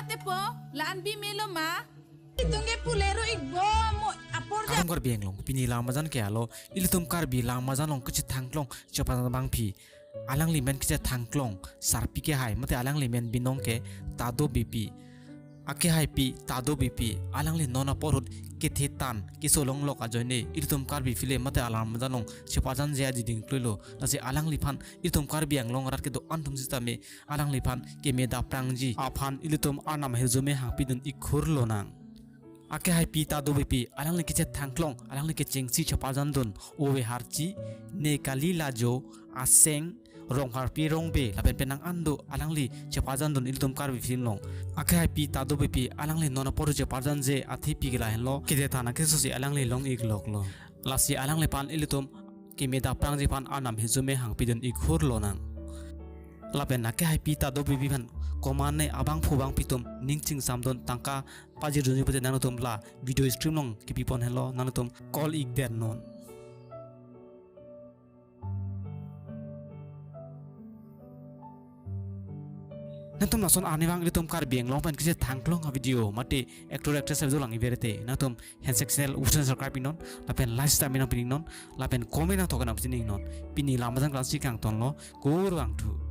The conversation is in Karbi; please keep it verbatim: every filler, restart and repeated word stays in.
Tepo, la-an bi melo ma? Itung ke pulero ikbo mo apor ja. Aram Karbi Anglong, pini lam ajan ke alo, ilitum Karbi lam ajan along kachethang klong chepajat abangpi. Alangli men kachethang klong, sarpi kehai, mate alangli men binong ke Tado Beypi. Akehaipi Tado Beypi, alangli non apor ahut kethe tan, keso longlok ajoine, ilitum Karbi film mate alam ajan along chepajanji aji dingkluilo, lasi alangliphan, ilitum Karbi Anglong arat kedo-an atum sitame, alangliphan keme daprangji aphan ilitum Arnam ahirjume hangpidun ikhur lonang. Akehaipi Tado Beypi, alangli kachethang klong, alangli kechengsi chepajandun, Ove Harchi, Ne Kali Lajo, Aseng, Rongpharpi Rongbe, lapen penang an do, alangli chepajandun ilitum Karbi film along. Akehaipi Tado Beypi, alangli non apor ahut chepajanje athepi ke lahenlo, kethe tan akesosi alangli long-ikloklo. Lasi alangliphan ilitum keme daprangji aphan Arnam ahirjume hangpidun ikhur lonang. Lapen akehaipi Tado Beypi aphan komatne abangphu bangpi atum ning chingsamdun tangka pajirjunji pute nangtum la video screen along kepipon henlo, nangtum call-ik detnon. Nangtum lason arnivang ilitum Karbi Anglong pen kachethang klong avideo mate actor actress avideo lang-ik verete, nangtum handshake channel usen subscribe-iknon, lapen like sita menang piniknon, lapen comment nangthok nang piniknon. Pini lam ajan klansi kangtonlo, kurvangthu.